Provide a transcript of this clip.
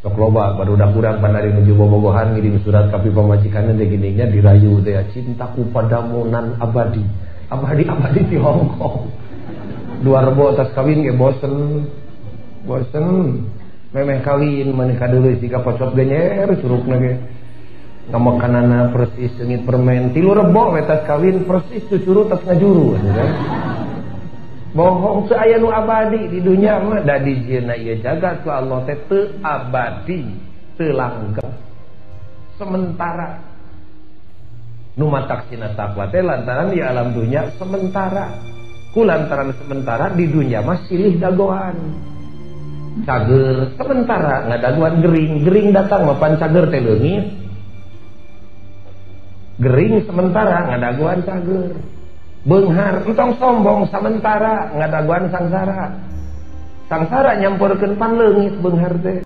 Sok loba barudak urang panari nuju bobogohan ngirim surat ka pamajikanna teh geuning dirayu teh cintaku padamu nan abadi. Abadi-abadi di Hongkong. Dua rebo tas kawin ge bosen. Bosen. Memeh kawin maneh kadeuleu siga pocot genyer curugna ge. Ngamakanana persis seungit permen. Tilu rebo we tas kawin persis cucuru tas ngajuru kan. Bohong teu aya nu abadi di dunya mah da dijieunna ieu jagat ku Allah teh teu abadi, teu langgeng. Sementara. Nu matak sina takwa teh lantaran di alam dunya sementara. Ku lantaran sementara di dunya mah silih dagoan. Cager sementara ngadagoan gering, gering datang mah pan cager teh leungit. Gering sementara ngadagoan cager. Beunghar entong sombong sementara ngadagoan sangsara. Sangsara nyampurkeun pan leungit beunghar teh.